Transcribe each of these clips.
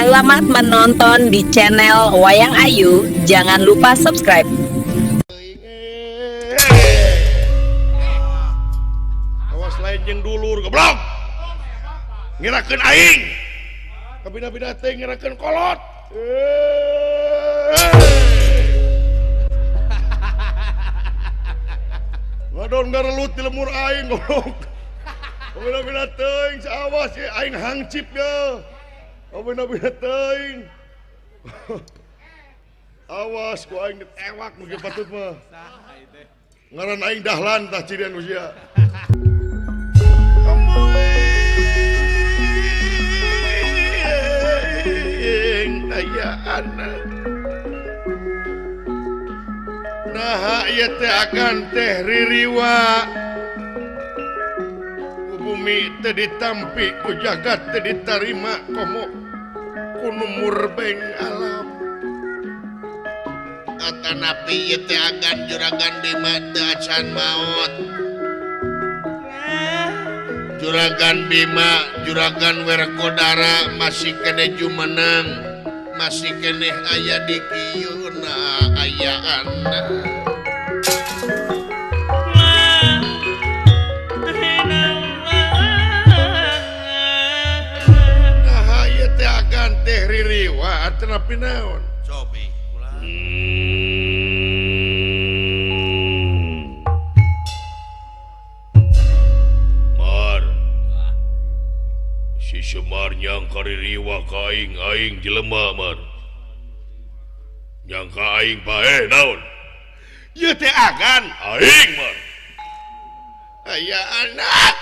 Selamat menonton di channel Wayang Ayu. Jangan lupa subscribe. Awas lain jeung dulur goblok. Ngirakeun aing. Kabina-bina teh ngirakeun kolot. Ngadon ngarelut di lemur aing goblok. Kabina-bina teuing awas aing hangcip ya. Kabina-bina teuing. Awas ku aing ditewak nu patut mah. Ngaran aing Dahlan tah cirian usia. Aya anak. Nah ieu teh akan teh ririwa. Ku bumi teh ditampi, ku jagat teh ditarima komo ku nu murbeng alam. Atanapi ieu teh agan Juragan Bima teu acan maot. Juragan Bima, Juragan Werkodara masih keneh jumeneng, masih keneh aya di kieuna aya anak. Nah ieu teh agan teh ririwa atanapi naon? Cobi ulah. Si Semar nyangka ririwa ka aing, aing jelema mar. Nyangka aing paeh naon? Ieu teh agan aing mar. Aya anak.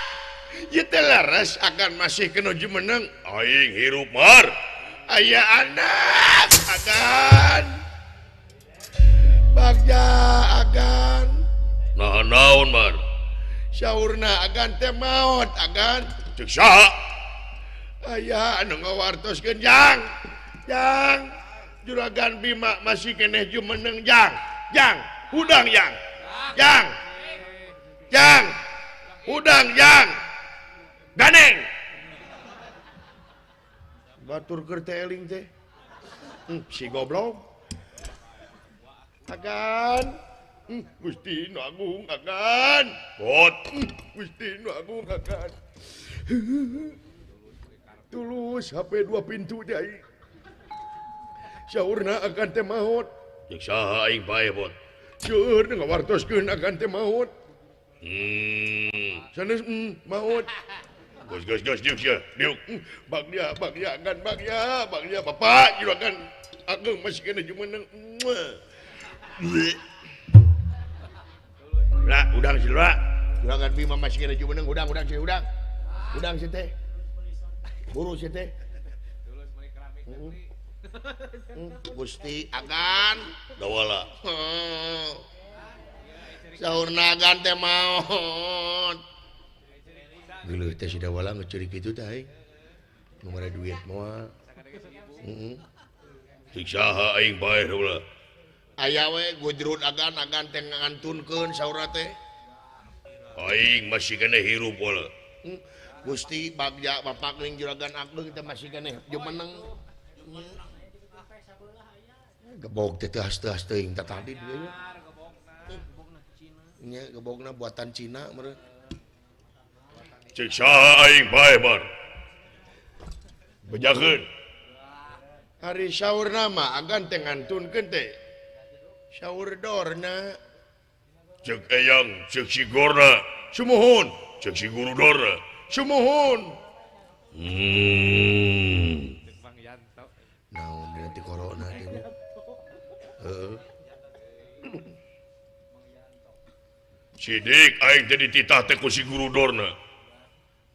Ieu teh leres agan masih kena jumeneng aing hirup mar. Aya anak agan. Bagja agan. Nah naon mar? Saurna agan teh maot agan. Ceuk saha? Aya anu ngawartoskeun jang. Jang Juragan Bima masih keneh jumeneng jang. Jang, hudang jang. Jang. Jang. Hudang jang. Ganeng. Batur keur teh eling teh. Si goblok. Agan. Gusti nu agung agan. Bot. Gusti nu agung agan. Tulus HP dua pintu jai. Saurna agan teh maot. Ceuk saha aing paeh bot? Seueur ngawartoskeun agan teh maot. Sanes maot. Geus geus geus diuk sia, diuk. Bagja bagja agan bagja, bagja bapak juragan ageng masih keneh jumeneng. Lah udang si Lura. Juragan Bima masih keneh jumeneng udang udang si udang. Udang si teh. Buru sih teh. Gusti agan dawala. Saurna agan teh maot. Geuleuh teh si dawala ngeceurik kitu teh aing. Nu mere duit moal. Heeh. Cik saha aing bae heula. Aya we gujrud agan agan teh ngantunkeun saurna teh. Aing masih keneh hirup wala. Gusti bagja bapak ning Juragan Ageng teh masih keneh jumeneng. Gebog teh teuas-teuas teuing teh tadi dieu nya. Nya gebogna buatan Cina meureun. Ceuk saha aing bae bar. Bejakeun. Ari saurna mah agan teh ngantunkeun teh. Saur dorna. Ceuk eyang, ceuk si gorna. Sumuhun, ceuk si guru dorna. Sumuhun. Naon nanti corona teh. Heeh. Sidik aing teh dititah teh ku si guru dorna.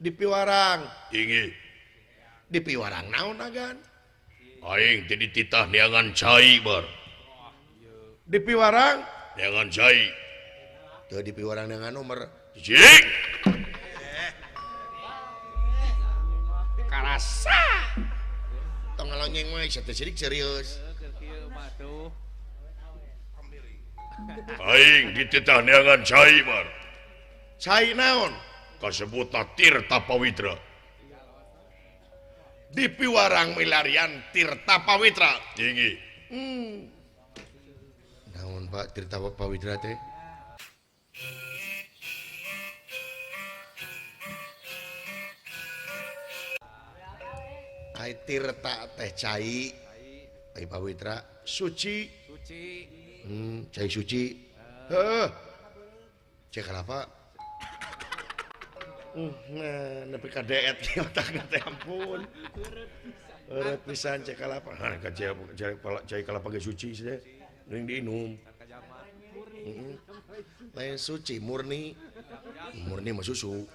Di piwarang. Inggih. Di piwarang naon agan? Aing teh dititah neangan cai bar. Di piwarang? Neangan cai. Teu di piwarang neangan nomor. Cik. Karasa tong ngalonyeng mah teh sidik serius. Aing dititah neangan cai bar. Cai naon? Kasebutna Tirta Pawitra. Di piwarang milarian Tirta Pawitra. Tinggi. Naon Pak Tirta Pawitra teh? Ai Tirta teh cai. Ai Pawitra suci. Suci. Cai suci. Heuh. Cai kalapa? Nah, nepi ka deet otakna teh ampun. Eureut pisan cai kalapa. Hah, ka cai kalapa ge suci sih teh. Mending diinum. Lain suci murni. Murni mah susu.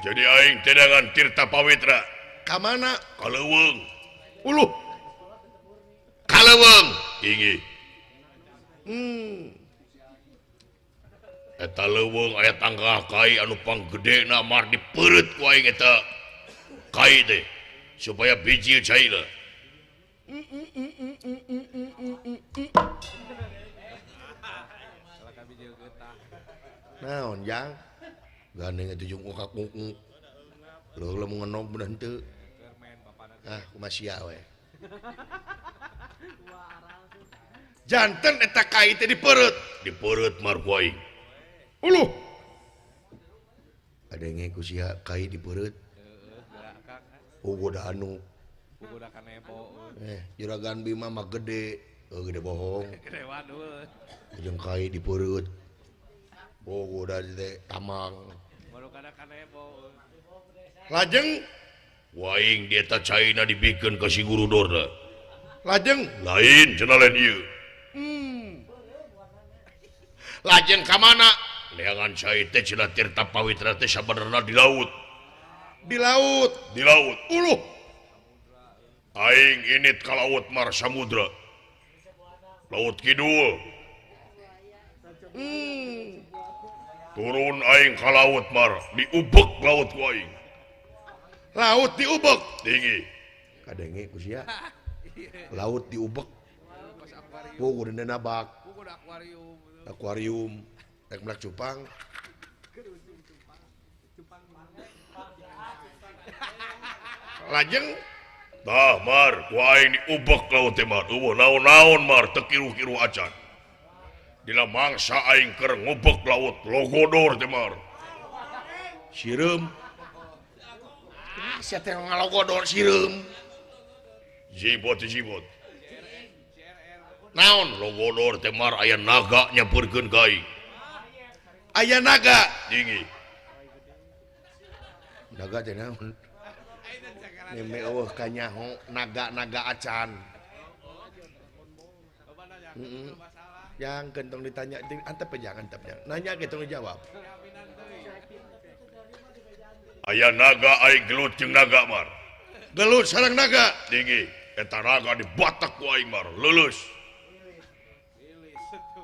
Jadi aing tedangan Tirta Pawitra. Ka mana? Ka leuweung. Uluh. Ka leuweung. Tinggi. Eta leuweung aya tangkah kai anu panggedena mar dipeureut ku aing eta kai teh supaya bijil caina. Naon jang? Gandeng atuh jeung ukak-ukuk. Leuh lamun ngenog beunah henteu. Ah, kumaha sia we. Janten eta kai teh dipeureut, dipeureut mar ku aing. Uluh. Adenge ku sia kai dipeureut. Ugoda anu. Ugoda kanebo. Juragan Bima mah gede, gede bohong. Gede wadul. Jeung kai dipeureut. Ugoda teh tamang. Baru kana kanebo. Lajeng waing di eta caina dibikeun ka si guru Dorna. Lajeng lain cenah lain ieu. Lajeng ka mana? Neangan cai teh cenah Tirta Pawitra teh sabenerna di laut. Di laut, di laut. Uluh. Aing init ka laut mar samudra. Laut kidul. Turun aing ka laut mar, diubek laut ku aing. Laut diubek tinggi. Kadenge ku sia. Laut diubek. Puguh dina nabak. Akuarium. Rek melak cupang. Lajeng tah mar ku aing diubek laut teh mar. Eueuh naon-naon mar teu kiruh-kiruh acan. Dina mangsa aing keur ngubek laut logodor teh mar. Sireum. Ah sia teh ngalogodor sireum. Jibot jibot. Naon logodor teh mar aya naga nyampeurkeun ka aing. Aya naga tinggi. Naga teh naon? Meme eueuh kanyaho naga-naga acan. Yang gentong ditanya antep jangan antep jangan. Nanya ge tong dijawab. Aya naga aing gelut jeung naga mar. Gelut sareng naga tinggi. Eta naga dibatak ku aing mar, leuleus.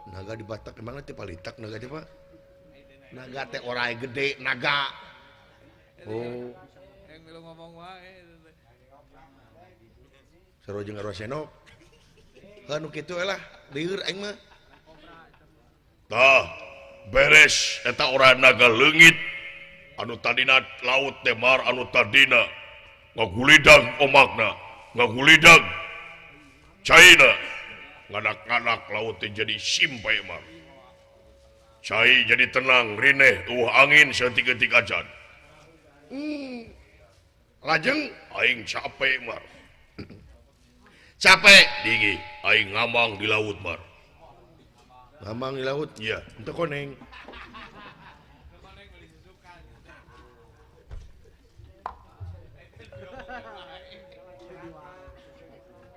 Naga dibatak emang teh palitak naga teh Pak? Naga teh orai gede naga. Oh. Yang milu ngomong wae. Sarua jeung arwah senok. Heuh nu kitu we lah, lieur aing mah. Tah, beres eta orai naga leungit anu tadina laut teh mar anu tadina ngagulidag omakna, ngagulidag caina. Ngadak-ngadak laut teh jadi simpai mar. Cai jadi tenang, rineh, eueuh angin saeutik-eutik acan. Lajeng aing capek mar. Capek tinggi, aing ngamang di laut mar. Ngamang di laut? Iya, henteu koneng.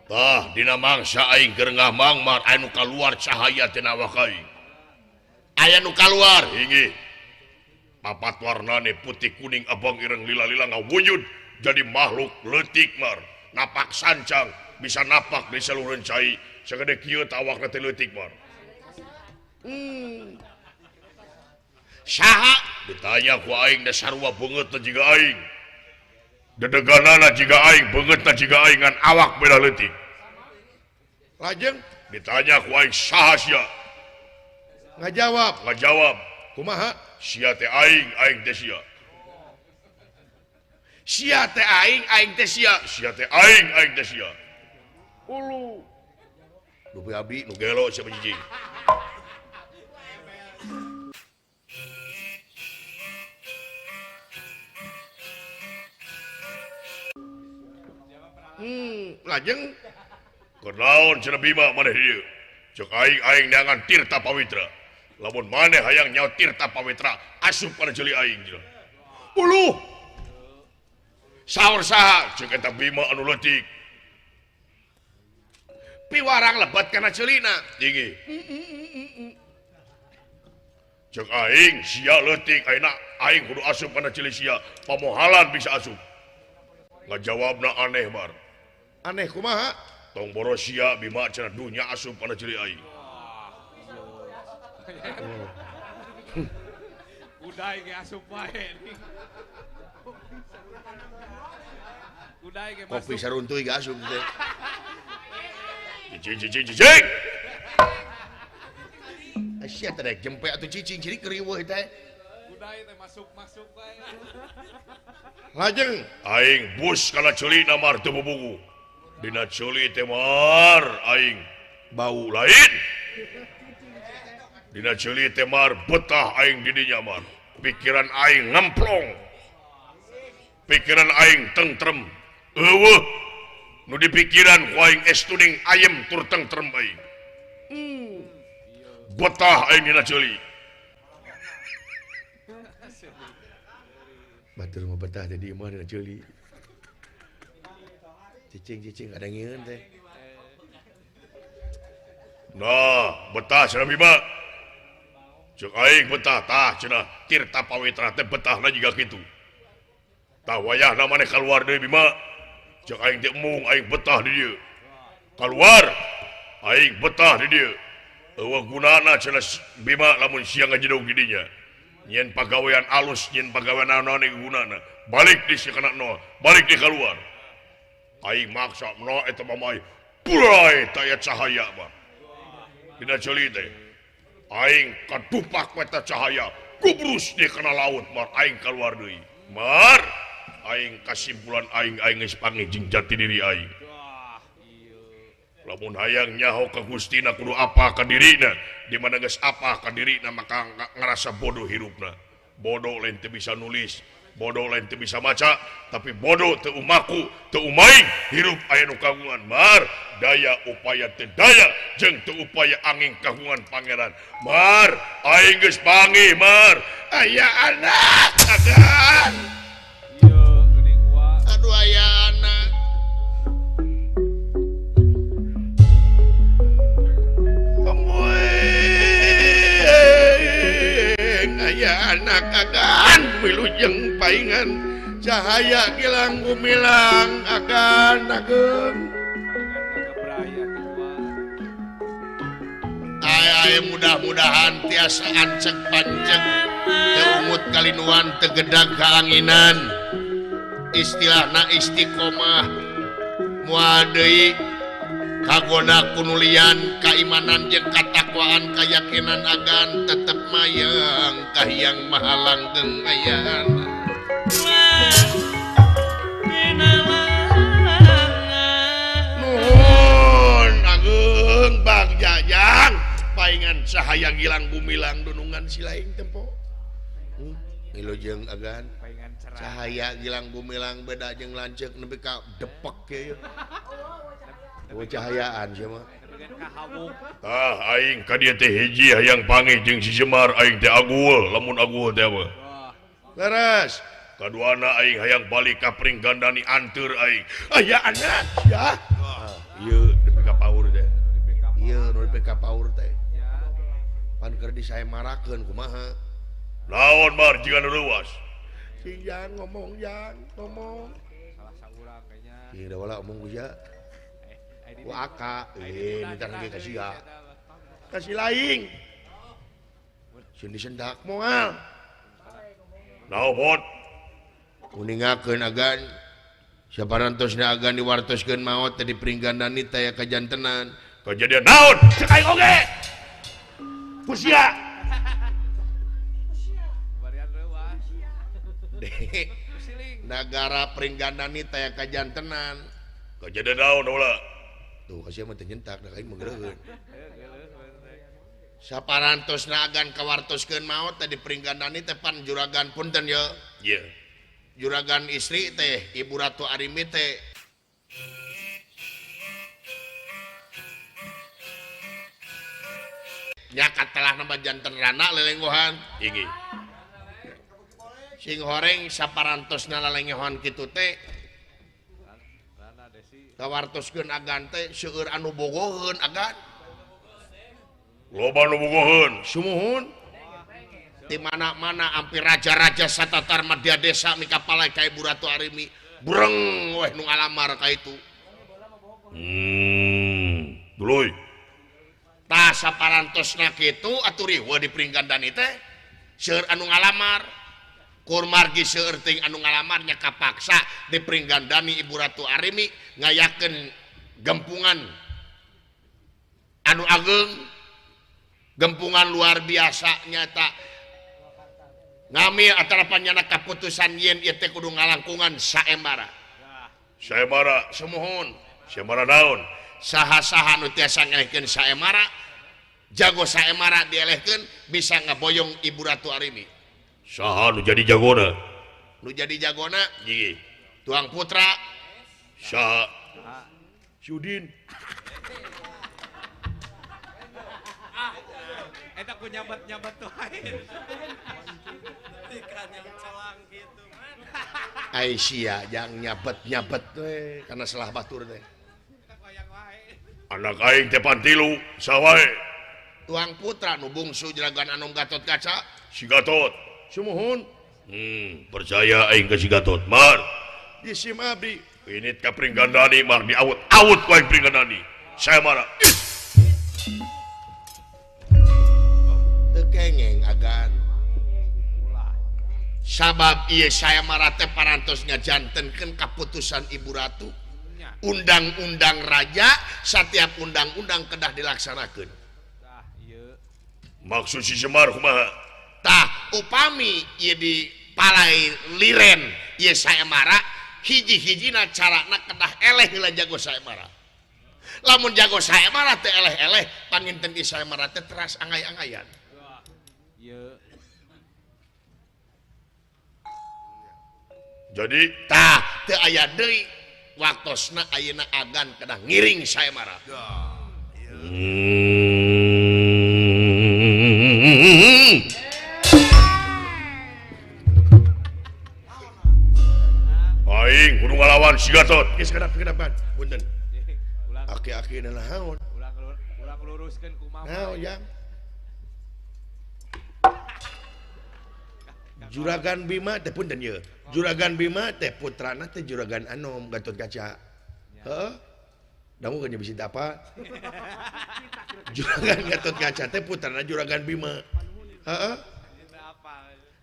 Tah dina mangsa aing keur ngamang mar anu kaluar cahaya tina awak aing. Aya nu kaluar inggih. Papat warnane putih kuning abang ireng lila-lila ngawujud jadi makhluk leutik mar. Napak sancang bisa napak di saluran cai sagede kieu tah awakna teh leutik mar. Saha ditanya ku aing da sarua beungeutna jiga aing. Dedeganana jiga aing, beungeutna jiga aing ngan awak beda leutik. Lajeng ditanya ku aing saha sia? Ngajawab, ngajawab. Kumaha? Sia teh aing, aing teh sia. Sia teh aing, aing teh sia. Sia teh aing, aing teh sia. Ulu. Dupi abdi nu gelo sia cicing. Lajeng kunaon cenah Bima maneh dieu? Cek aing aing neangan Tirta Pawitra. Lamun maneh hayang nyaho Tirta Pawitra, asup kana ceuli aing cenah. Uluh. Saur saha? Cek eta Bima anu leutik. Piwarang lebat kana ceulina. Tinggi. Cek aing sia leutik ayeuna aing kudu asup kana ceuli sia. Pamohalan bisa asup. Ngajawabna aneh bar. Aneh kumaha? Tong boros sia Bima cenah dunya asup kana ceuli aing. Udah ge asup wae. Udah ge masuk. Kopi saruntuy ge asup teh. Cicing cicing cicing. Sia teh rek jempe atuh cicing ciri keriweuh teh. Udah teh masuk-masuk wae. Lajeng aing bus kana ceulina mar teu bubugu. Dina ceuli teh mar aing bau lain. Dina ceuli teh mar betah aing di dinya mar. Pikiran aing ngemplong. Pikiran aing tentrem. Eueuh nu dipikiran ku aing estuning ayem tur tentrem aing. Betah aing dina ceuli. Batur mah betah teh di imah dina ceuli. Cicing-cicing ada ngieun teh. Nah, betah cenah Bima. Cek aing betah tah cenah Tirta Pawitra teh betahna jiga kitu. Tah wayahna maneh kaluar deui Bima. Cek aing teh embung aing betah di dieu. Kaluar aing betah di dieu. Eueuh gunana cenah Bima lamun sia ngajedog di dinya. Nyen pagawean alus, nyen pagawean naon-naon gunana. Balik di sia kana nol, balik di kaluar. Aing maksa no eta mah purai taya cahaya mah. Dina ceuli teh aing kadupak eta cahaya kubrus di kana laut mar aing kaluar deui. Mar aing kasimpulan aing aing geus panggih jeung jati diri aing. Lamun hayang nyaho ka Gustina kudu apa ka dirina, di mana geus apa ka dirina maka ngarasa bodoh hirupna. Bodoh lain teu bisa nulis, bodoh lain teu bisa maca, tapi bodoh teu umaku, teu umaing hirup aya nu kagungan mar, daya upaya teu daya jeung teu upaya angin kagungan pangeran. Mar, aing geus panggih mar, aya anak agan. Ieu geuning wa. Aduh aya anak. Aya anak agan wilujeng paingan cahaya gilang gumilang agan ageng. Ay mudah-mudahan tiasa ancek pancek teungut kalinuan tegedag kaanginan istilahna istiqomah moal deui kagoda kunulian kaimanan jeung katakwaan kayakinan agan tetep mayang kahiyang mahalanggeng ayana. Nuhun ageung Bang Jajang paingan cahaya gilang gumilang dunungan silaing tempo. Wilujeng agan cahaya gilang gumilang beda jeung lanceuk nepi ka depek ye. Oh cahayaan sia mah. Tah aing ka dieu teh hiji hayang panggih jeung si Semar aing teh agul lamun agul teh mah. Leres. Kaduana aing hayang balik ka Pringgandani anteur aing. Aya anak ya. Ieu nepi ka paur teh. Ieu nu nepi ka paur teh. Pan keur disaemarakeun kumaha? Naon mar jiga nu leuwas? Sing jang ngomong jang ngomong. Salah saurang kayaknya. Ieu da wala omong ku sia. Waka, minta lagi kasih ya, kasih lain, sini sendak moal, naon, kuningakeun agan, saparantosna agan diwartoskeun maot teh di Pringgandani teh kajantenan, kejadian naon, cek aing oge, ku sia, Nagara Pringgandani teh kajantenan. Kajadian naon ulah? Tuh kasih mah teu nyentak da aing mah geureuheun. Saparantosna agan kawartoskeun maot teh di Pringgandani teh pan juragan punten ye. Ieu. Juragan istri teh Ibu Ratu Arimi teh nya katelah nama janten rana lelenggohan. Inggih. Sing horeng saparantosna lalengehoan kitu teh kawartoskeun agan teh seueur anu bogoheun agan. Loba nu bogoheun. Sumuhun. Di mana-mana hampir raja-raja satatar madya desa mikapalai ka Ibu Ratu Arimi breng weh nu ngalamar ka itu. Duluy. Tah saparantosna kitu atuh riweuh di Pringgandani teh seueur anu ngalamar. Kurmargi seueur ting anu ngalamarnya kapaksa di Pringgandani Ibu Ratu Arimi ngayakeun gempungan anu ageng, gempungan luar biasa nyata ngamil antara panyana kaputusan yen ieu teh kudu ngalangkungan saembara. Saembara sumuhun. Saembara naon? Saha-saha nu tiasa ngelehkeun saembara, jago saembara dielehkeun bisa ngaboyong Ibu Ratu Arimi. Saha nu jadi jagona? Nu jadi jagona? Inggih. Tuang Putra. Saha? Sudin. Eta ku nyabat-nyabat tuh air. Aisyah yang nyabet-nyabet teh karena salah batur teh. Anak aing teh pantilu sawae. Tuang Putra nu bungsu juragan Anom Gatot Kaca. Si Gatot. Sumuhun. Percaya aing ka si Gatot. Mar. Isim abdi. Ini ka Pringgandani mar diawut-awut ku aing Pringgandani. Saya marah. Teu kengeng agan. Sabab ieu saya marah teh parantos ngajantenkeun kaputusan Ibu Ratu. Undang-undang raja setiap undang-undang kedah dilaksanakeun. Maksud si Semar kumaha? Tah upami ieu di palai liren ieu saemara hiji-hijina carana kedah eleh heula jago saemara. Lamun jago saemara teh eleh-eleh panginten ieu saemara teh teras angay-angayan. Ieu. Jadi tah teu aya deui waktosna ayeuna agan kedah ngiring saemara. Aing kudu ngalawan si Gatot. Geus kedap-kedapan. Punten. Aki-aki naon? Ulang luruskeun kumaha? Naon jang? Juragan Bima teh punten ieu. Juragan Bima teh putrana teh Juragan Anom Gatot Kaca. Heeh. Dangu kan bisa apa? Juragan Gatot Kaca teh putrana Juragan Bima. Heeh.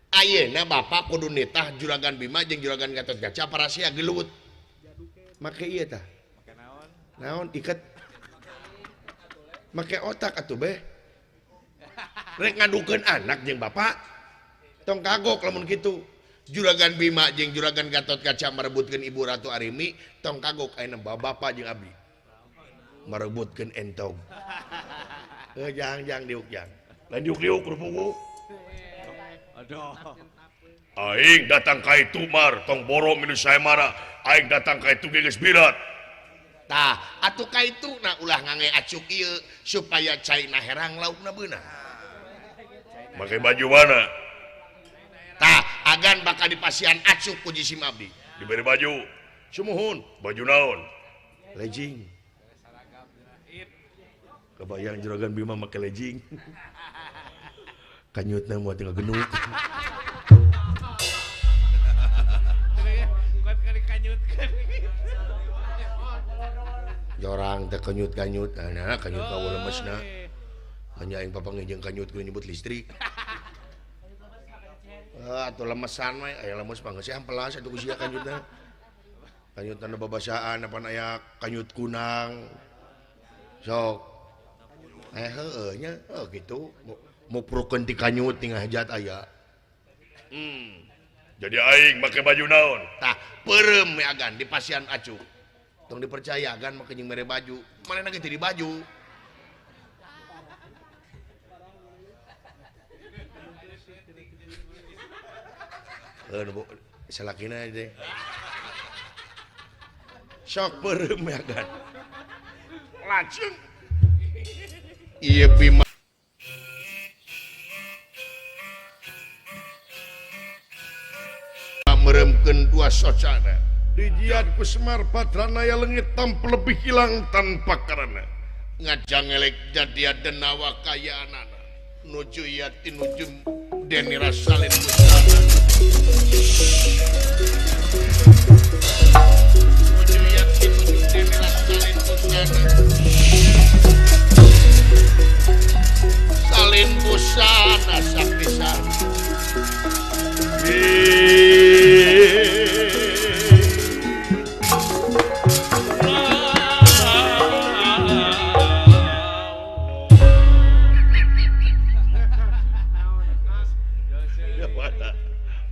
Ayeuna bapak kudu nitah Juragan Bima jeung Juragan Gatot Kaca parasia gelut. Make ieu tah. Make naon? Naon iket. Make otak atuh beh. Rek ngadukeun anak jeung bapak. Tong kagok lamun kitu. Juragan Bima jeung Juragan Gatot Kaca merebutkeun Ibu Ratu Arimi, tong kagok ayeuna bapak jeung abdi. Merebutkeun entog. Jang-jang diuk jang. Lain diuk-diuk rupugu. Aduh. Aing datang ka itu mar tong boro minus saemara. Aing datang ka itu geus birat. Tah, atuh ka itu na ulah ngange acuk ieu supaya caina herang laukna beunah. Make baju mana? Tah, agan bakal dipasihan acuk ku jisim abdi. Diberi baju. Sumuhun. Baju naon? Legging. Kebayang Juragan Bima make legging. Kanyutna moal tinggal genuk. Jorang teh kanyut-kanyut, nah kanyut ka lemesna. Hanya aing papanggih jeung kanyut kudu nyebut listrik. Atuh lemesan we, aya lemes mah geus ampelas atuh ku sia kanyutna. Kanyutna babasaan apan aya kanyut kunang. Sok. Heueuh nya, heuh kitu. Muprukeun ti kanyut tinggal hajat aya. Jadi aing make baju naon? Tah, peureum we agan di pasian acuk. Tong dipercaya agan make jeung mere baju. Manehna ge teu di baju. Heuh, salakina teh. Sok peureum we agan. Lajeng ieu Bima meremkeun dua socana dijiad ku Semar Badranaya leungit tanpa lebih hilang tanpa karena ngajangelek jadia denawa kayaanana nuju ieu tinuju Deni Rasalin busana nuju ieu tinuju Deni Rasalin busana salin busana sapisan.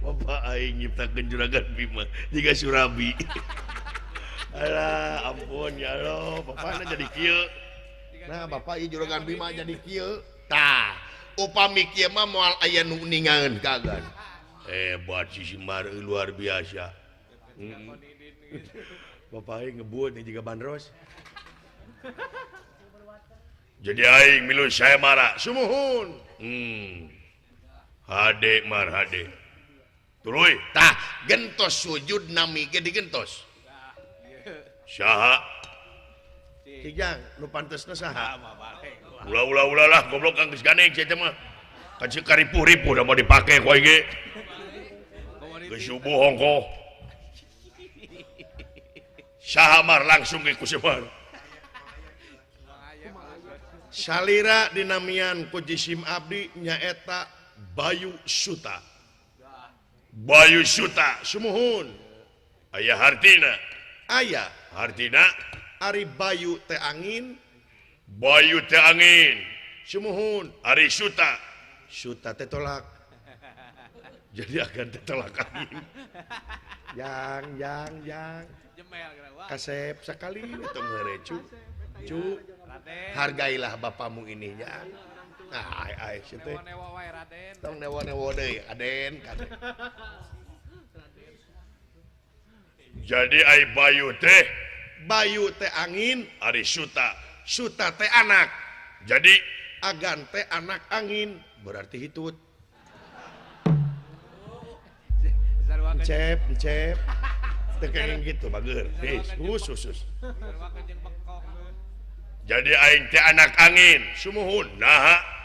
Bapak aing nyiptakeun Juragan Bima jiga Surabi. Alah ampun ya Allah, bapakna jadi kieu. Nah, bapak ieu Juragan Bima jadi kieu. Tah, upami kieu mah moal aya nu ningaeun ka agan. Hebat si Semar luar biasa. Bapak aing ngebut nih jiga bandros. Jadi aing milu saya marah. Sumuhun. Hade mar hade. Tuluy. Tah, gentos sujud nami ge digentos. Saha? Kijang, nu pantesna saha? Ulah-ulah lah goblok kang geus ganeng sia teh mah. Kan si karipuh-ripuh da mau dipake ku aing ge. Geus subuh hongkoh. Saha mar langsung ge ku Semar. Salira dinamian ku jisim abdi nyaeta Bayu Suta. Bayu Suta sumuhun. Aya hartina. Aya hartina ari Bayu teh angin. Bayu teh angin. Sumuhun. Ari Suta. Suta teh tolak. Jadi akan tetolak angin. Yang yang kasep sekali tong heure cu. Cu. Hargailah bapamu ini ya. Nah, ai ai sieu teh. Tong newa-newa deui, Aden kade. Jadi ai Bayu teh, Bayu teh angin, ari Suta. Suta teh anak. Jadi agan teh anak angin, berarti hitut. Encep, encep. Teu kenging gitu bager. Khusus. Jadi aing teh anak angin, sumuhun. Naha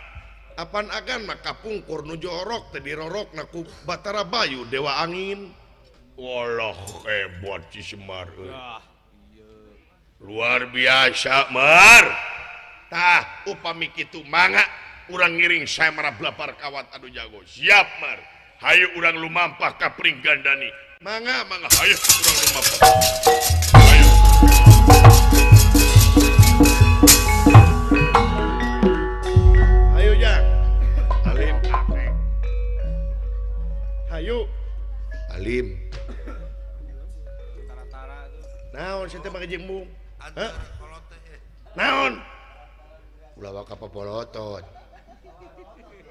apan agan maka pungkur nuju orok teh dirorokna ku Batara Bayu dewa angin. Walah hebat si Semar. Luar biasa Mar. Tah upami kitu mangga urang ngiring saya marah blapar kawat adu jago. Siap Mar. Hayu urang lumampah ka Pringgandani. Mangga mangga hayu urang lumampah. Hayu. Hayu Jang. Alim. Hayu. Alim. Naon sia teh make jeung mung? Hah? Naon? Ulah waka papolotot.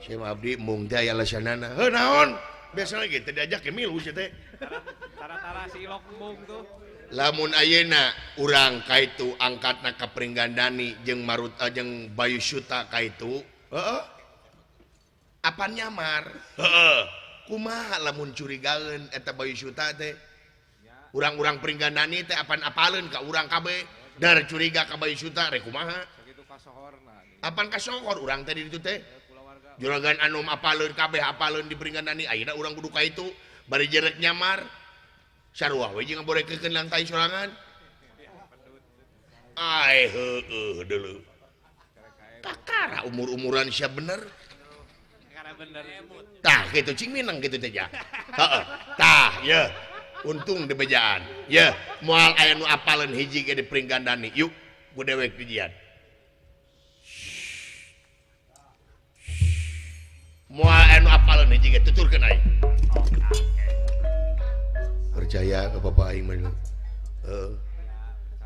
Sia mah abdi mung teh aya alasanana. Heuh naon? Biasana ge teh diajak ke milu sia teh. Tara-tara si ilok mung tuh. Lamun ayeuna urang ka itu angkatna ka Pringgandani jeung Marut jeung Bayu Suta ka itu, heeh. Apan nyamar? Heeh. Kumaha lamun curigaeun eta Bayu Suta teh? Urang-urang Pringgandani teh apan apaleun ka urang kabeh, dar curiga ka Bayu Suta rek kumaha? Apan kasohor urang teh di ditu teh? Juragan anom apaleun kabeh apaleun di Pringgandani, ayeuna urang kudu ka itu bari jerek nyamar. Sarua we jeung ngaborekeun lantai sorangan. Ai heueuh deuleu. Kakara umur-umuran sia bener. Tah kitu cing minang kitu teh ja. Heeh. Tah ye. Untung dibejaan. Ye, moal aya nu apaleun hiji ge di Pringgandani. Yuk, ku dewek dijian. Moal aya nu apaleun hiji ge tuturkeun aing. Percaya ka bapak aing mah. Heeh.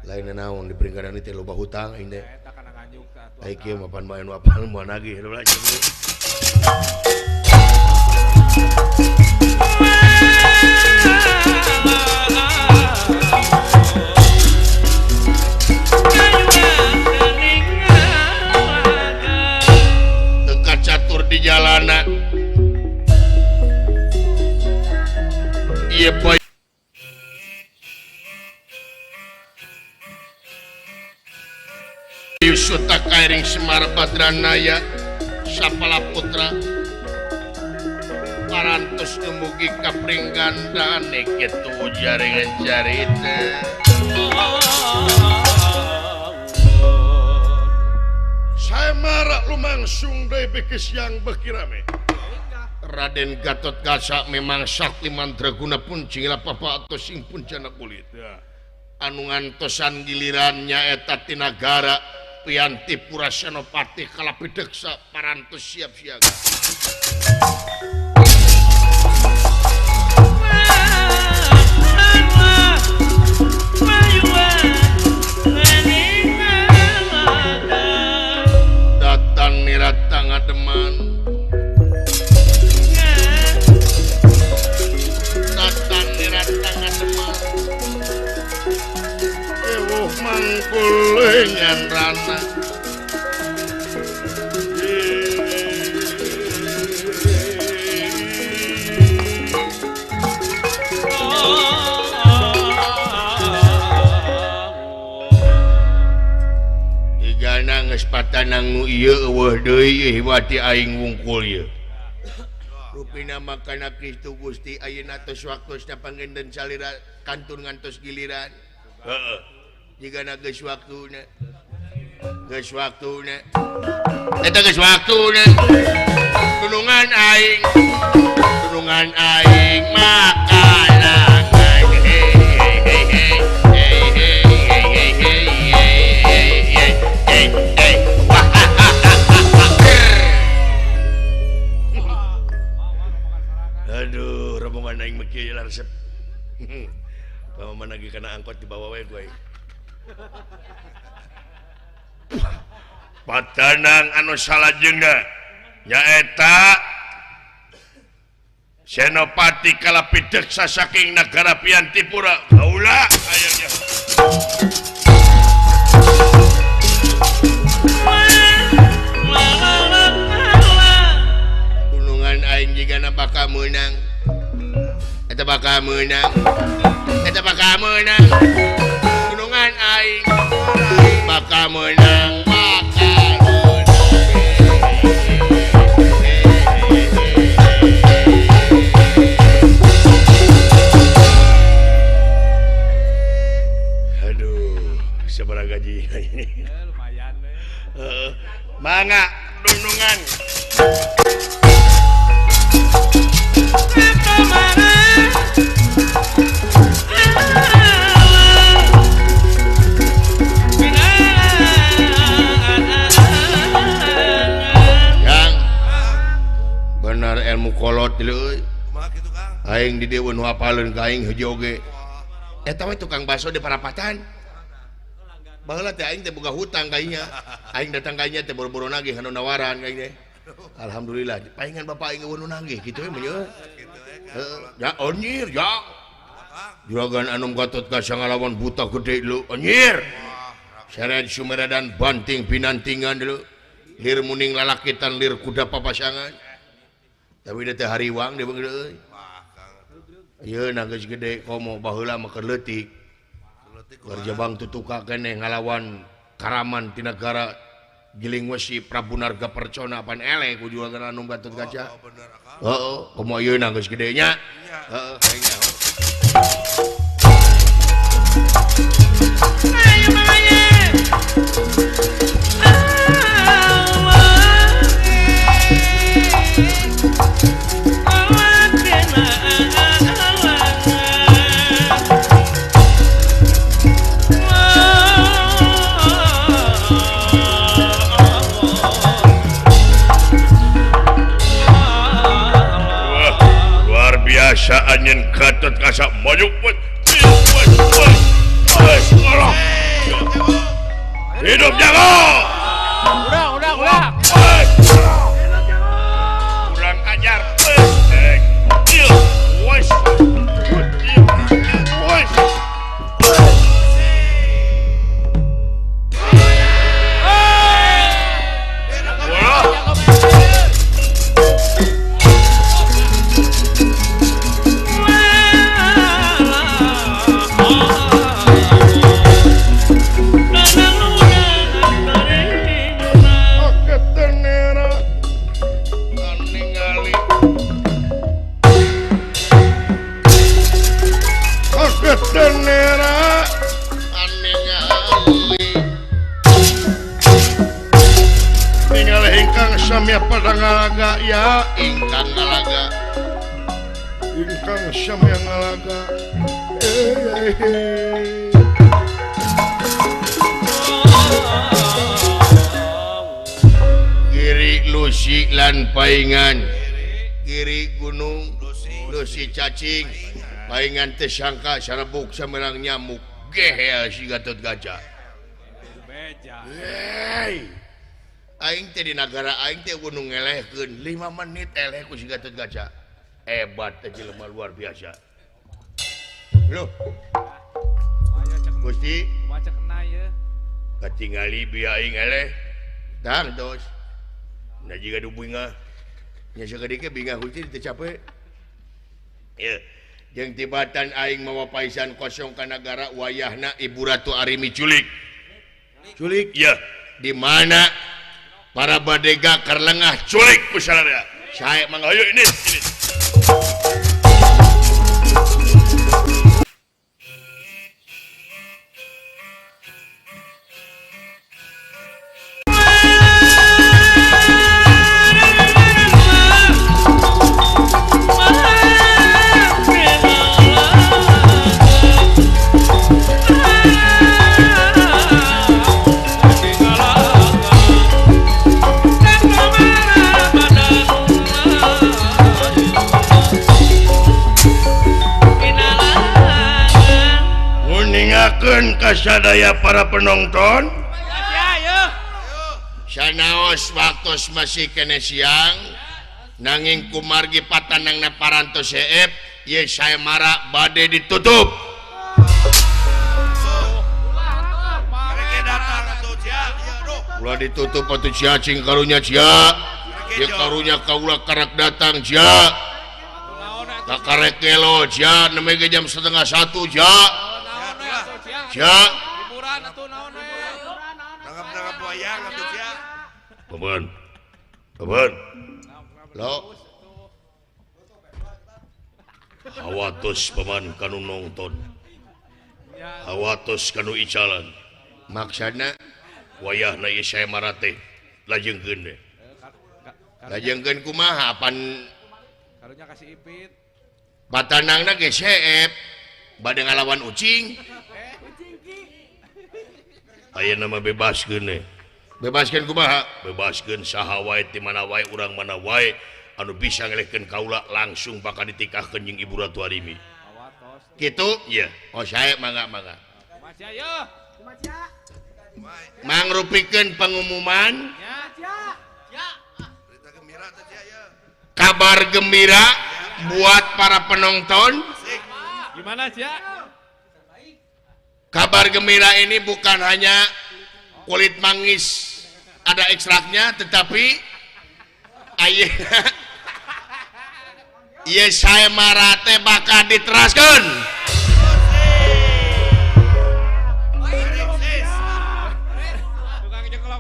Lain naon di peringgadan teh loba hutang aing teh. Aing kieu mah pan bae nu apal moal nagih heula. Teka catur di jalana. Ieu poe Suta kairing Semar Badranaya Sapala Putra parantos dumugi ka pringgandane kitu jaringan carita. Saya marak lumangsung deui beuki siang beuki rame. Raden Gatot Kaca memang sakti mandraguna pun cingila papa atau sing pun jana kulit. Anu ngantosan gilirannya eta tinagara Piantipura Senopati Kalapideksa parantos siap siaga. Datang niratang ademan. Datang niratang ademan. Ewuh mangkulengan rana. Igana geus patanang nu ieu eueuh deui hiwati aing wungkul ieu. Rupina makana Kristu Gusti ayeuna tos waktosna pangenden salira kantun ngantos giliran. Heeh. Jigana geus waktuna. Geus waktuna. Eta geus waktuna. Tulungan aing. Tulungan aing makanan. Aduh, rombongan aing mah kieu resep. Pamaman lagi kana angkot dibawa we gue. Patanang anu salajengna nyaeta Senopati Kalapideksa saking nagara Piantipura. Kaula ayahnya. Tulungan aing jigana bakal meunang. Eta bakal meunang. Eta bakal meunang. Tulungan aing bakal meunang. Bakal meunang. Aduh, sabaraha gaji ini? Lumayan we. Heeh. Mangga dunungan. Yang benar ilmu kolot leuy. Aing di dieu nu hafaleun ka aing heuji oge. Eta we tukang bakso di parapatan. Baheula teh aing teh boga hutang ka inya. Aing datang ka inya teh boro-boro nagih anu nawaran ka aing teh. Alhamdulillah, paingan bapak aing eueuh nu nagih kitu we mah ye. Heeh, ya anjir ya. Juragan Anom Gatot Kaca ngalawan buta gede lu anjir. Seret sumeradan banting binantingan dulu. Lir muning lalakitan lir kuda papasangan. Tapi teh hariwang deui gede euy. Ayeuna geus gede komo baheula mah keur leutik. Kerja bang tutuka keneh ngalawan Karaman ti nagara Giling Wesi Prabu Narga Percona pan eleh ku Juragan Anom Gatot Kaca. Heeh, komo ayeuna geus gede nya. Heeh, aing nyaho. Ayo manganya. Wah, luar biasa anjeun Gatot Kaca maju. Kurang ajar. Pada ngalaga ya ingkang ngalaga ingkang samya ngalaga Giri Lusi lan paingan Giri Gunung Lusi cacing paingan teh sangka sarebuk samerang nyamuk gehel si Gatot Kaca. Hey. Aing teh di nagara aing teh gunung ngelehkeun 5 menit eleh ku si Gatot Kaca. Hebat teh jelema luar biasa. Loh. Gusti, kumaha kena ieu? Katingali bi aing eleh. Tang tos. Nah jiga du bingah. Nya sakedik ge bingah Gusti teu capek. Ieu jeung tibatan aing mawa paisan kosong ka nagara wayahna Ibu Ratu Arimi culik. Culik? Iya. Di mana para badega karlengah culik ku sararea. Sae mangga hayu ini. Kasadaya para penonton sanaos waktos masih kene siang nanging kumargi patanangna parantos seep ye saya mara bade ditutup. Ulah ditutup atuh sia cing karunya sia ye karunya kaula karak datang sia kakarek gelo sia nembe ge jam 12:30 sia. Ya. Hiburan atuh naon we. Tanggap-tanggap wayang atuh sia. Paman. Paman. Lo. Hawatos paman kanu nonton. Hawatos kanu icalan. Maksana wayahna ieu saya marate lajengkeun deh. Lajengkeun kumaha pan karunya kasih ipit. Patanangna ge seep bade ngalawan ucing. Aya nama bebaskeun deh. Bebaskeun kumaha? Bebaskeun saha wae ti mana wae urang mana wae anu bisa ngelehkeun kaula langsung bakal ditikahkeun jeung Ibu Ratu Arimi. Kitu? Iya. Oh sae mangga mangga. Mangrupikeun pengumuman. Kabar gembira buat para penonton. Gimana, Cia? Kabar gembira ini bukan hanya kulit manggis ada ekstraknya, tetapi ayeuna ieu saya marate bakal diteraskeun.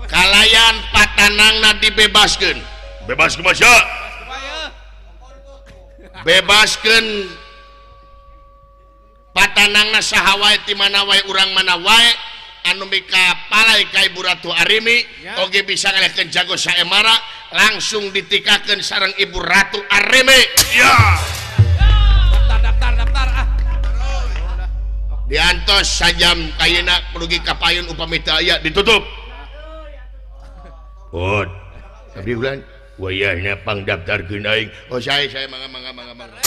Kalayan patanangna dibebaskeun. Bebas kumaha? Bebaskeun patanangna saha wae ti mana wae urang mana wae anu mika palai ka Ibu Ratu Arimi oge bisa ngalehkeun jago Saemara langsung ditikakeun sareng Ibu Ratu Arimi. Ya. Daftar daftar ah. Diantos sajam kayeuna kudu ka payun upami teu aya ditutup. Pod. Abdi ulan wayahna pangdaftarkeun aing. Oh saya mangga mangga mangga mangga.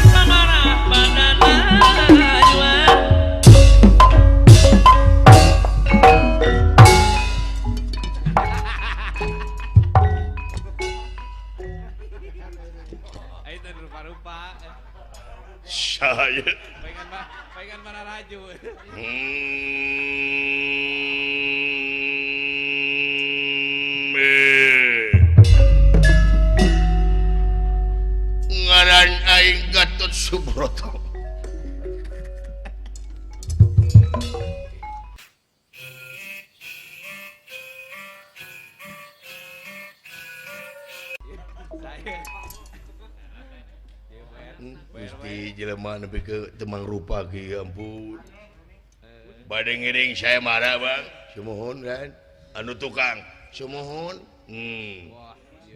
Mama. Saya Paingan mana raju. Ngaran aing Gatot Subroto. Gusti jelema nepi ke temang rupa ki ampun. Bade ngiring saya marah bang. Sumuhun kan. Anu tukang. Sumuhun.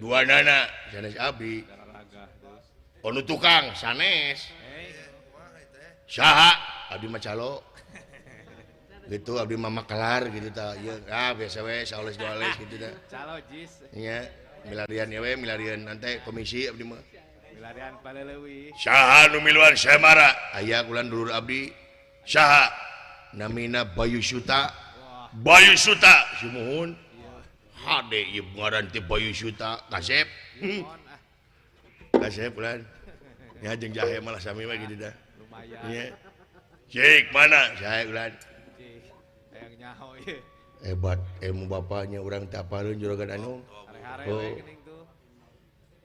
Dua nana sanes abdi. Anu tukang sanes. Saha? Abdi mah calo. Gitu abdi mah makelar gitu ta. Ieu ah biasa we saoles dua les gitu ta. Calo jis. Nya milarian we milarian nanti komisi abdi mah. Milarian paleleuwih. Saha nu miluan Semara? Aya kulan dulur abdi. Saha? Namina Bayu Suta. Bayu Suta. Sumuhun. Hade ieu ngaran teh Bayu Suta kasep. Kasep kulan. Nya jeung jahe malah sami we gitu dah. Lumayan. Nya. Cik mana? Jahe kulan. Cik. Hayang nyaho ieu. Hebat ilmu bapaknya urang teh apaleun juragan anu. Hare-hare Oh. we geuning tuh.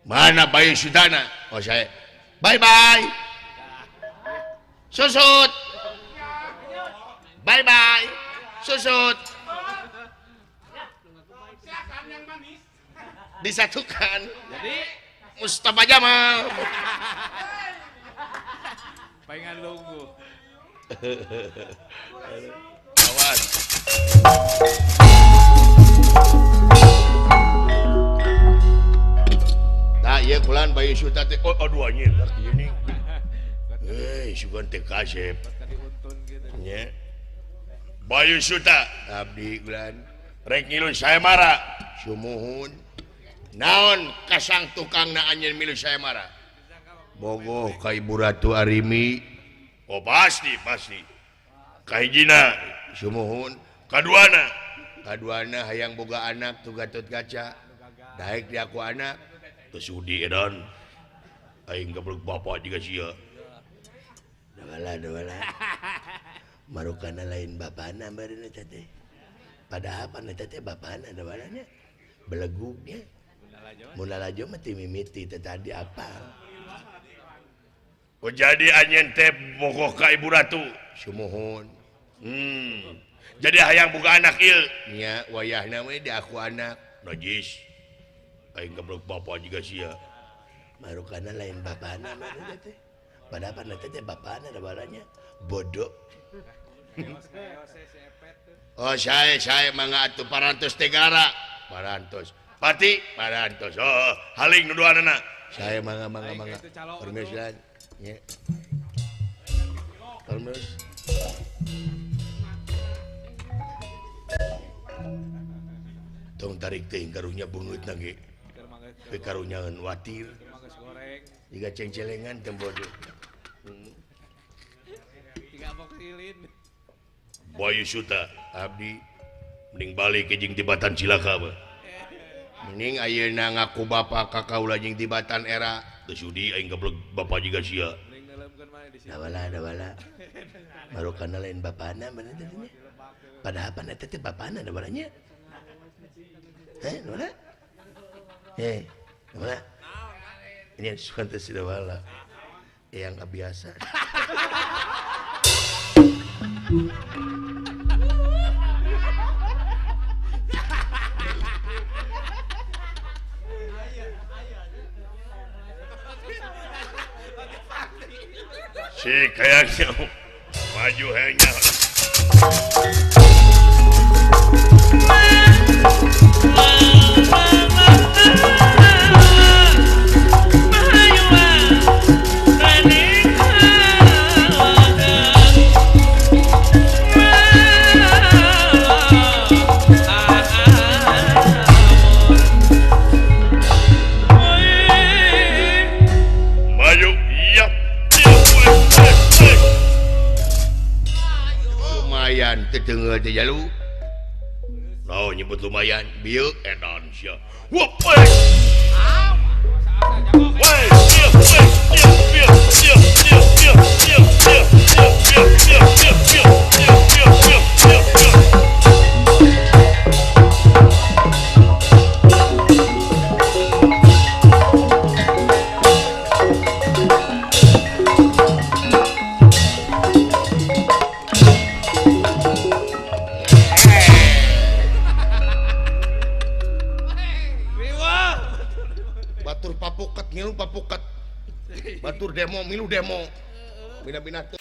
Mana Bayu Sutana? Oh saya. Bye bye. Susut. Bye bye. Susut. Disatukan. Jadi Mustafa Jamal. Paingan lungguh. Awas. Nah, ieu kulan Bayu Suta teh. Oh, aduh anjir, ieu nih. Sugan teh kasep. Nya. Bayu Suta abdi kulan rek ngilu saya marah. Sumuhun. Naon kasang tukangna anjeun milu saya marah? Bogoh ka Ibu Ratu Arimi. Oh, pasti, pasti. Kahijina sumuhun. Kaduana. Kaduana hayang boga anak tu Gatot Kaca. Daek di aku anak. Teu sudi edan. Aing gablek bapak jiga sia. Dawala dawala. Marukana lain bapana meureun eta teh. Padahal pan eta teh bapana dawalanya. Belegugnya. Mun lalajo mah ti mimiti teh tadi apal. Oh jadi anjeun teh bogoh ka Ibu Ratu. Sumuhun. Jadi hayang boga anak ieu. Nya wayahna we di aku anak. Najis. Aing gablek bapak jiga sia. Marukana lain bapana meureun teh. Padahal pan eta teh bapana dawalanya. Bodoh. Oh saya mangga atuh parantos tegara. Parantos. Pati parantos. Oh, haling nu duanana. Saya mangga mangga mangga. Permisi nya. Permis. Tong tarik teh karunya bungut ge. Teu karunyaeun watir. Jiga cengcelengan teu bodoh. Tiga boksilin. Bayu Suta abdi mending balik ke jeung tibatan cilaka mah. Mending ayeuna ngaku bapa ka kaula jeung tibatan era. Teu sudi aing gablek bapa jiga sia. Dawala dawala. Marukana lain bapana bener teh nya. Padahal pan eta teh bapana dawalanya. Heh, dawala? Heh, dawala. Ini sukan teh si dawala. Yang nggak biasa. Si kayaknya maju hanya. Maju, iya. Lumayan tetengah teh jalu. Naon nyebut lumayan? Bieu edan sia. Wah, weh. Weh, iya, weh, iya, iya, iya, iya, iya. milu demo. Bina-bina teu.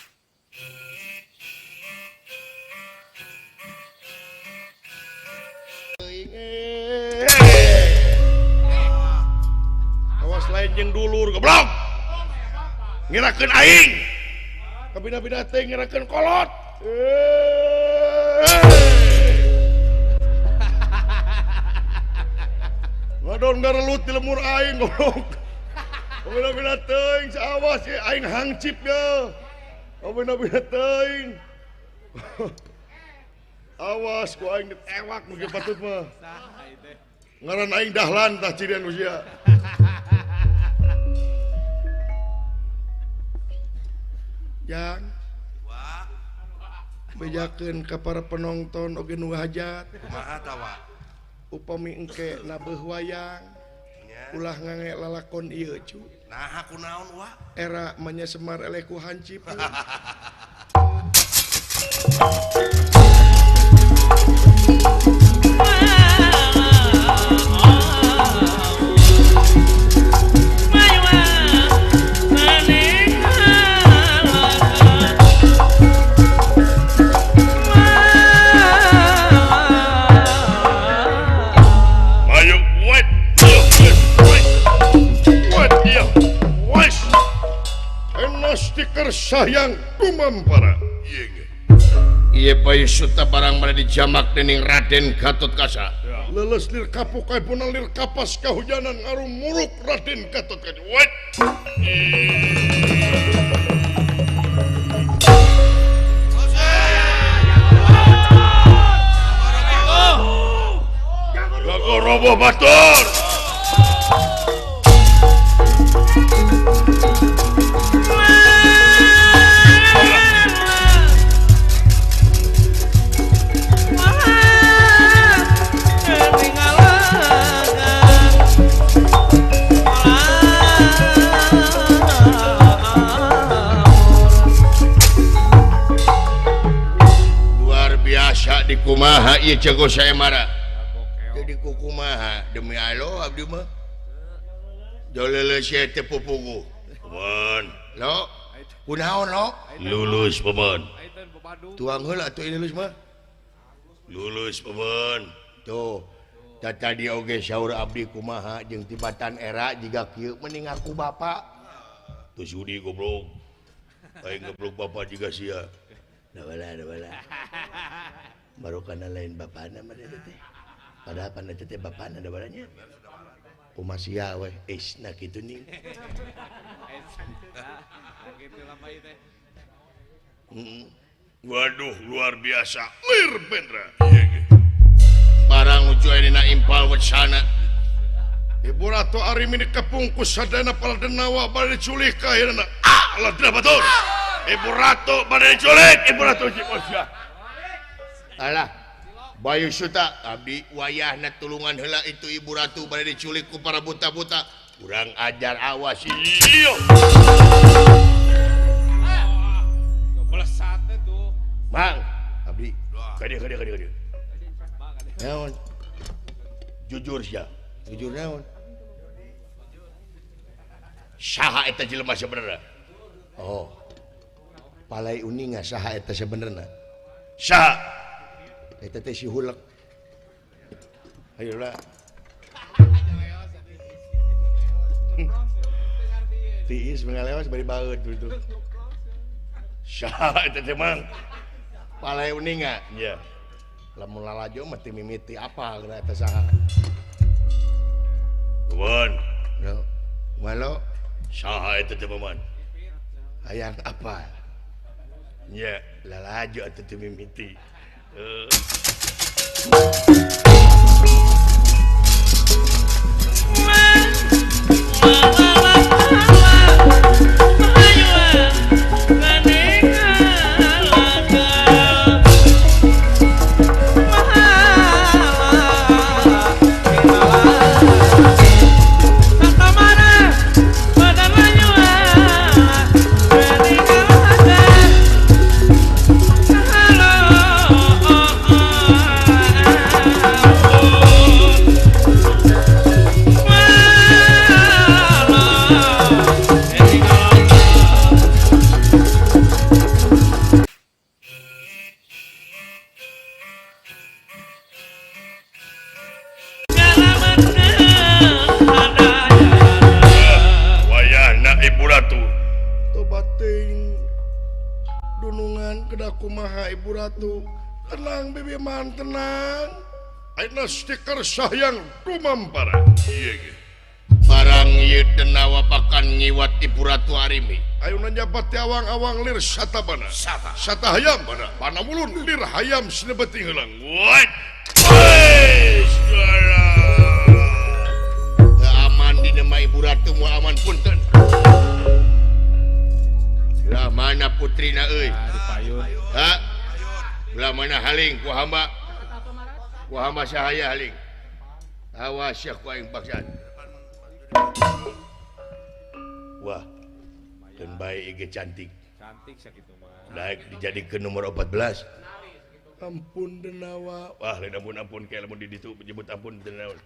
Awas lain jeung dulur goblok. Ngirakeun aing. Kabina-bina teh ngirakeun kolot. Ngadon ngarelut di lemur aing goblok. Kabina-bina teuing awas aing hangcip ya. Kabina-bina teuing. Awas ku aing ditewak nu patut mah. Ngaran aing Dahlan tah cirian usia. Jang bejakeun ka para penonton oge nu hajat. Kumaha tah wa? Upami engke nabeuh wayang ulah ngange lalakon ieu cu. Naha kunaon wa? Era manya Semar eleh ku hancip. Stiker sayang kumampara. Ieu bayi suta barang mana dijamak dening Raden Gatotkaca. Leles lir kapuk kaipuna lir kapas kahujanan ngarum muruk Raden Gatotkaca. Wet. Gagoroboh batur. Di kumaha ieu jago saya marah. Jadi kukumaha demi Allah abdi mah. Jolele sia teh pupugu. Paman. Lo, kunaon lo? Lulus paman. Tuang heula atuh ini lulus mah. Lulus paman. Tuh. Tadi oge saur abdi kumaha jeung tibatan era jiga kieu mending ngaku bapak. Teu sudi goblok. Aing goblok bapak jiga sia. Dawala. Baru karena lain bapana mah teh. Padahal pan eta teh bapana da baranya. Kumaha sia we, isna kitu ning. Waduh luar biasa. Lir Bendra. Barang uju dina impal wacana. Ibu Ratu Arimini kepungkus sadana paladenawa bade diculik ka ayeuna. Ah, ladra batur. Ibu Ratu bade diculik, Ibu Ratu Ciposya. Alah, Bayu Suta abdi wayahna tulungan heula itu Ibu Ratu bade diculik ku para buta-buta. Kurang ajar awas ieu. Belesat tuh. Mang, abdi ka dieu ka dieu ka dieu. Naon? Jujur sia. Jujur naon? Saha eta jelema sebenarna? Oh. Palai uninga saha eta sebenarna? Saha? Eta teh si hulek. Ayolah. Tiis mengalewas bari baeud gitu. Saha eta teh Mang? Palai uninga? Nya. Lamun lalajo mah teu mimiti apa geura eta saha. Nuhun. Lo. Malo saha eta teh Paman? Hayang apa? Nya, lalajo atuh teu mimiti. Man kedah kumaha Ibu Ratu. Tenang Bibi Man, tenang. Ayeuna stiker sayang dumampara. Ieu ge. Barang ieu denawa bakan ngiwat Ibu Ratu Arimi. Ayeuna nyabat ti awang-awang lir satabana. Sata. Sata hayam bana. Bana mulun lir hayam sinebeti heulang. Woi. Teu aman di mah Ibu Ratu moal aman punten. Lah mana putrina euy? Ha? Lah mana haling ku hamba? Ku hamba sahaya haling. Awas ya ku aing paksaan. Wah. Keun bae ieu cantik. Cantik sakitu mah. Daek dijadikeun nomor 14. Ampun denawa. Wah, lain ampun-ampun kayak lamun di ditu menyebut ampun denawa.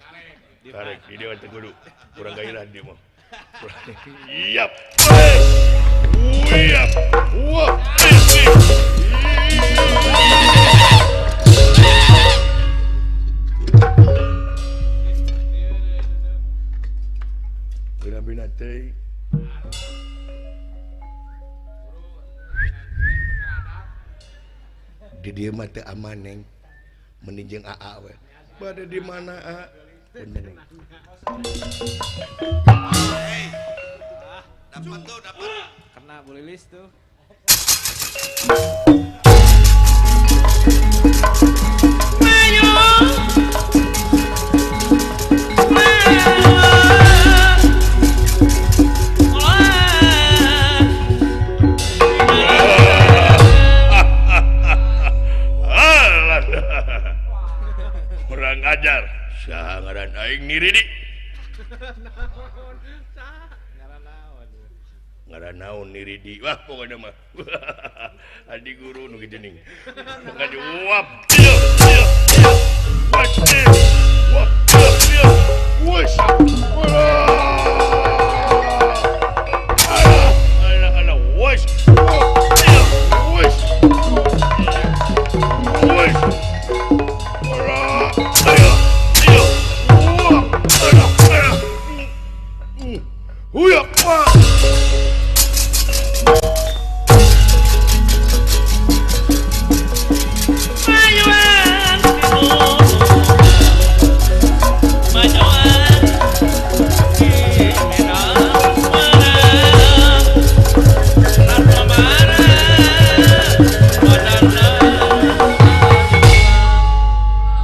Karek di dewan teu kudu. Kurang gairah di mah. Yap. Wiyap. Wah. Bina-bina teh. Di dieu mah teu aman neng. Mending jeung AA we. Bade di mana A? Bener neng. Dapat tuh, dapat. Kena Bu Lilis tuh. Kurang ajar. Saha ngaran aing niridi. Ngaran naon niridi. Wah pokona mah. Adi guru nu kitu ning. Pokona uap. Wes. Alah alah wes. Wes. Wes.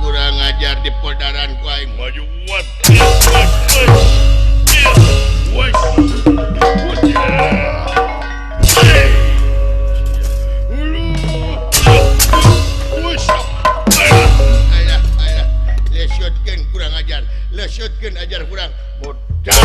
Kurang ajar di podaran ku aing maju. Alah alah lesotkeun kurang ajar, lesotkeun ajar kurang modal.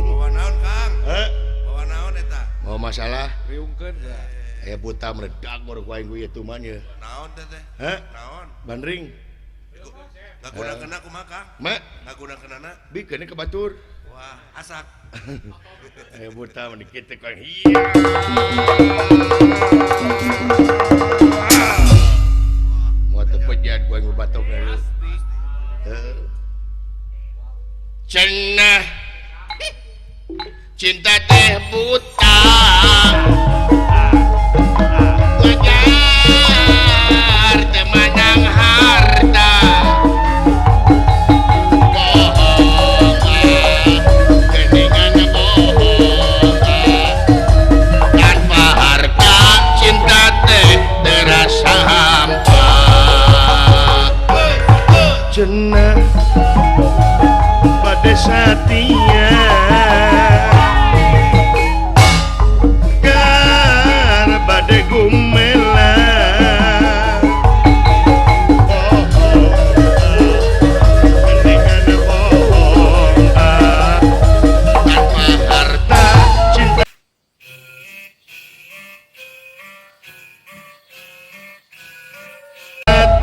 Bawa naon, Kang? Bawa naon eta? Mau masalah? Riungkeun geura. Aya buta meledak baru ku aing ku ieu tuman ye. Naon teh teh? Hah? Naon? Bandring. Ngagunakeunna kumaha, Kang? Ma, Ngagunakeunana? bikeun ka batur. Wah, asak. Aya buta mah dikitu ku aing. Iya. Moal teu pejat ku aing batok lalu. Heeh. Cenah cinta teh buta. Ngejar teu manang harta. Bohong, geningan bohong. Tanpa harta cinta teh terasa hampa. Cenah bade satia kar bade gumela. Bohong, geningan bohong. Tanpa harta Cinta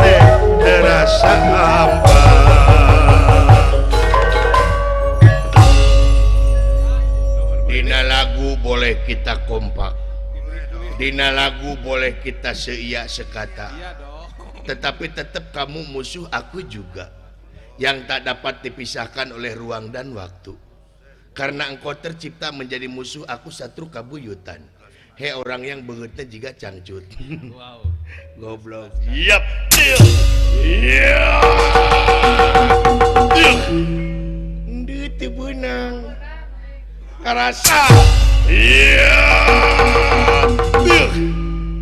teh terasa hampa. Dina lagu boleh kita seia sekata. Iya dong. Tetapi tetap kamu musuh aku juga. Yang tak dapat dipisahkan oleh ruang dan waktu. Karena engkau tercipta menjadi musuh aku satru kabuyutan. Hei orang yang beungeutna jiga cangcut. Wow. Goblok. Yap. Iya. Endeu teu beunang. Karasa. Iya.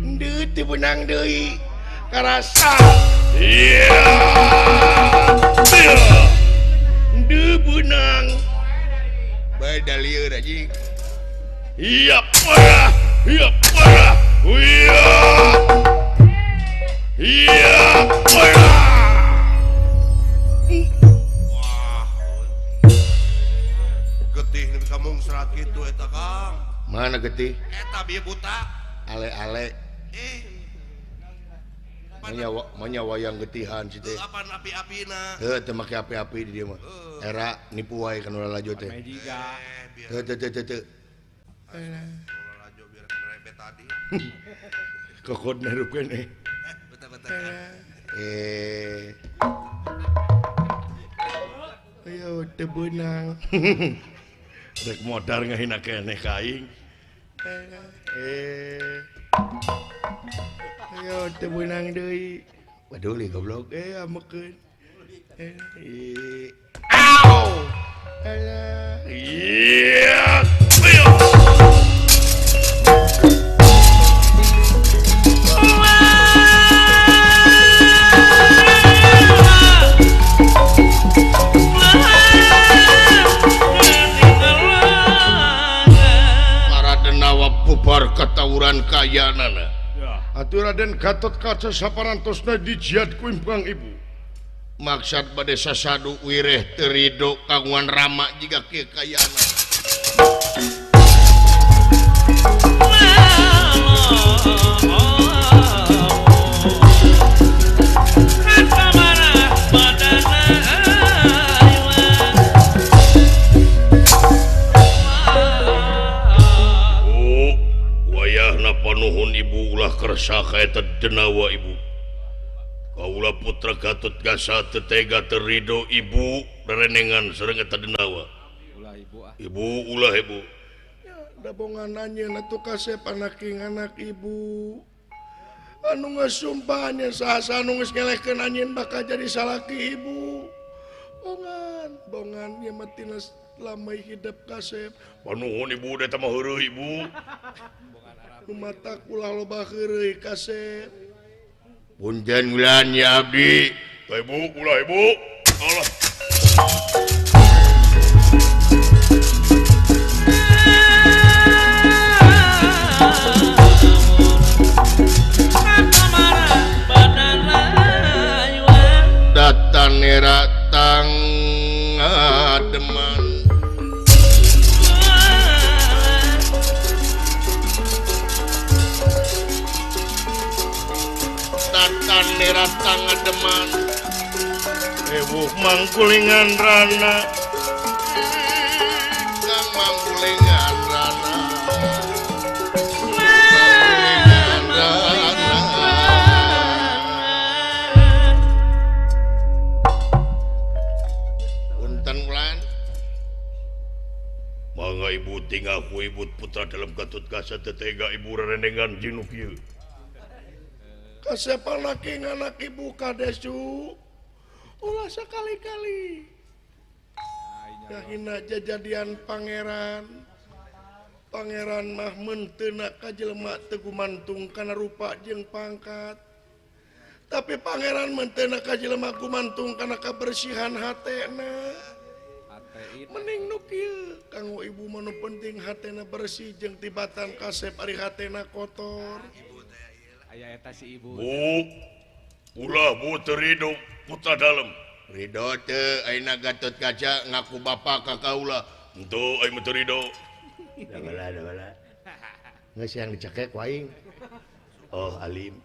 Endeu teu beunang deui. Karasa. Iya. Endeu beunang. Bae da lieur anjing. Iya, parah. Iya, parah. Iya. Iya, parah. Wah. Getih nepi ka mungsrat kitu eta Kang. Mana getih? Eta bieu buta. Ale-ale. Eh. Manya wayang getihan sih teh. Apaan api-apina? Heuh, teu make api-api di dieu mah. Era nipu wae kana lalajo teh. Heuh, teu teu teu. Lalajo biar merebet tadi. Kokod narukeun eh. Betah-betah. Eh. Ayo teu beunang. Rek modar ngahina keneh ka aing. Eh. Ayo teu beunang deui. Waduh li goblok eh amekeun. Eh. Au. Alah. Iya. Para denawa bubar katawuran kayanana. Atuh Raden Gatot Kaca saparantosna dijiad ku impang ibu. Maksad bade sasadu wireh teu rido kagungan Rama jiga kieu kayana. Oh, wayahna panuhun ibu ulah kersa ka eta denawa ibu. Kaula putra Gatot Kaca teu tega teu rido ibu rerenengan sareng eta denawa. Ulah ibu ah. Ibu ulah ibu. Ya, dabongan anjeun atuh kasep anak anak ibu. Anu geus sumpah anjeun saha anu geus ngelehkeun anjeun bakal jadi salaki ibu. Bongan, bongan ieu mah tina lamai hidup kasep. Panuhun ibu eta mah heureuh ibu. Nu mata ulah loba heureuy kasep. Punten ulan ya abdi. Tah ibu, ulah ibu. Allah. Datan ratang ngademan. Datan ratang ngademan. Ewuh mangkulingan rana. Kang mangkulingan rana. Mangkulingan rana. Punten ulan. Mangga ibu tinggal ku ibu putra dalam Gatot Kaca teu tega ibu rerenengan jeung nu kieu. Kasep laki anak ibu kadesu. Ulah sekali-kali. Yahina jajadian pangeran. Pangeran mah meunteuna ka jelema teu gumantung kana rupa jeung pangkat. Tapi pangeran meunteuna ka jelema gumantung kana kabersihan hatena. Mending nu kieu kanggo ibu mah nu penting hatena bersih jeung tibatan kasep ari hatena kotor. Aya eta si ibu. Bu, ulah bu teu rido putra dalem. Rido teu ayeuna Gatot Kaca ngaku bapa ka kaula. Henteu aing mah teu rido. Da bala da bala. Geus yang dicekek ku aing. Oh alim.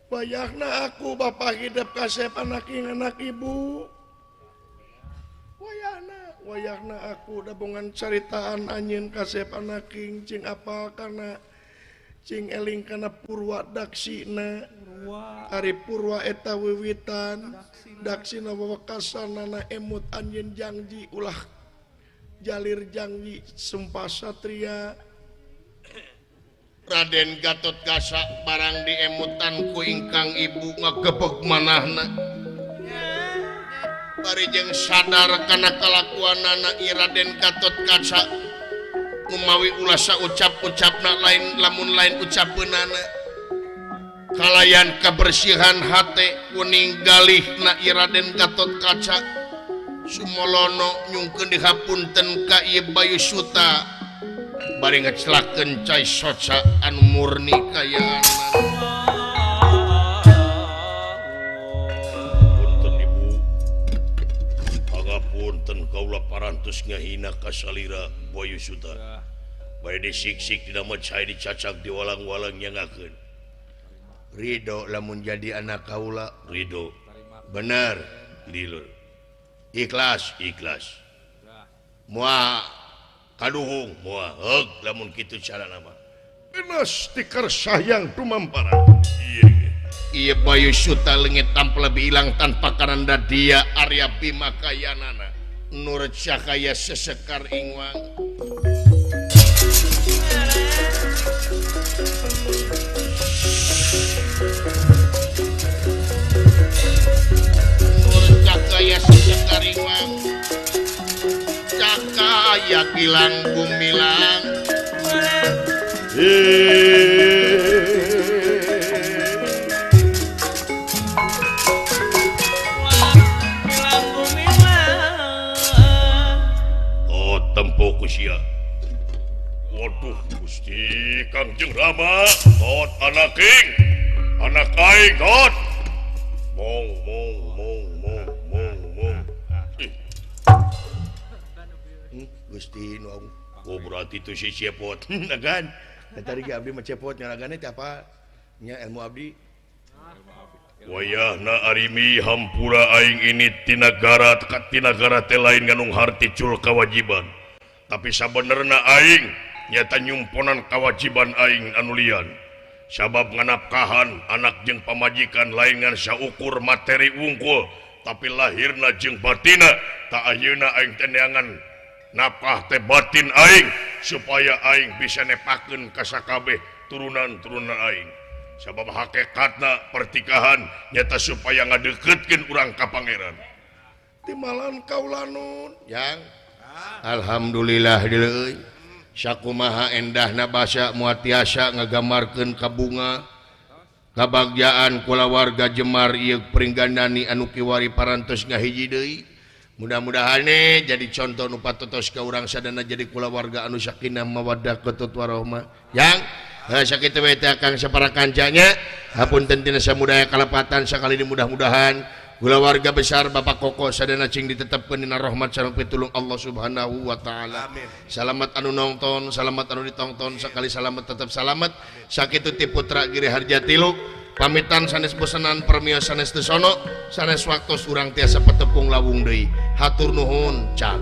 Bayarna aku bapak hidup kasep anak anak ibu. Wayahna aku dabongan caritaan anjeun kasep anaking cing apal kana cing eling kana purwa daksina. Ari purwa eta wiwitan daksina wewekasanana emut anjeun jangji ulah jalir jangji sumpah satria. Raden Gatot Kaca barang diemutan ku ingkang ibu ngagebeg manahna. Bari jeung sadar kana kalakuanana ieu Raden Gatot Kaca kumawi ulah saucap-ucapna lain lamun lain ucapeunana. Kalayan kabersihan hate kuning galihna ieu Raden Gatot Kaca sumolono nyungkeun dihapunten ka ieu Bayu Suta. Bari ngecelakeun cai soca anu murni kayaana. Punten ibu. Pangapunten kaula parantos ngahina ka salira Bayu Suta. Bari disiksik dina cai dicacak diwalang-walang nyangakeun. Ridho lamun jadi anak kaula, ridho. Bener, lilur. Ikhlas, ikhlas. Moal kaduhung moal heug lamun kitu carana mah. Geus tikar sayang tumampara. Ieu Bayu Suta leungit tanpa lebih ilang tanpa karanda dia Arya Bima kayanana. Nur cahaya sesekar ingwang. Nur cahaya sesekar ingwang. Cakaya gilang gumilang. Oh tempo kusia. Waduh Gusti Kangjeng Rama, God anak king, anak aing God. Mong mong mong mong mong mong. Gusti nu oh berarti itu si cepot kan tadi ge abdi mah cepot nyaragane teh apa nya ilmu abdi. Wayahna arimi hampura aing ini tinagara tinagara teh lain nganung harti cul kewajiban tapi sabenerna aing nyata nyumponan kewajiban aing anu lian sabab nganapkahan anak jeung pamajikan lain ngan saukur materi wungkul tapi lahirna jeung batina tak ayeuna aing teh neangan napkah teh batin aing supaya aing bisa nepakeun ka sakabeh turunan-turunan aing sabab hakikatna pertikahan nyata supaya ngadeukeutkeun urang ka pangeran timalan kaula nun yang alhamdulillah deui sakumaha endahna basa moal tiasa ngagambarkeun ka bunga kabagjaan kulawarga Jemar ieu pringgandani anu kiwari parantos ngahiji deui. Mudah-mudahan jadi contoh nu patotos ka urang sadana jadi kulawarga anu sakinah mawaddah ketut warahmah. Yang sakitu we teh Kang sapara kancanya hapunten tina samudaya kalepatan sakali di mudah-mudahan kulawarga besar Bapak Koko sadana cing ditetepkeun dina rahmat sareng pitulung Allah Subhanahu wa taala. Salamat anu nongton, salamat anu ditongton, sakali salamat tetep salamat. Sakitu ti putra Giri Harja tilu. Pamitan sanes bosenan permios sanes tesono sanes waktos urang tiasa petepung lawung deui. Hatur nuhun cak.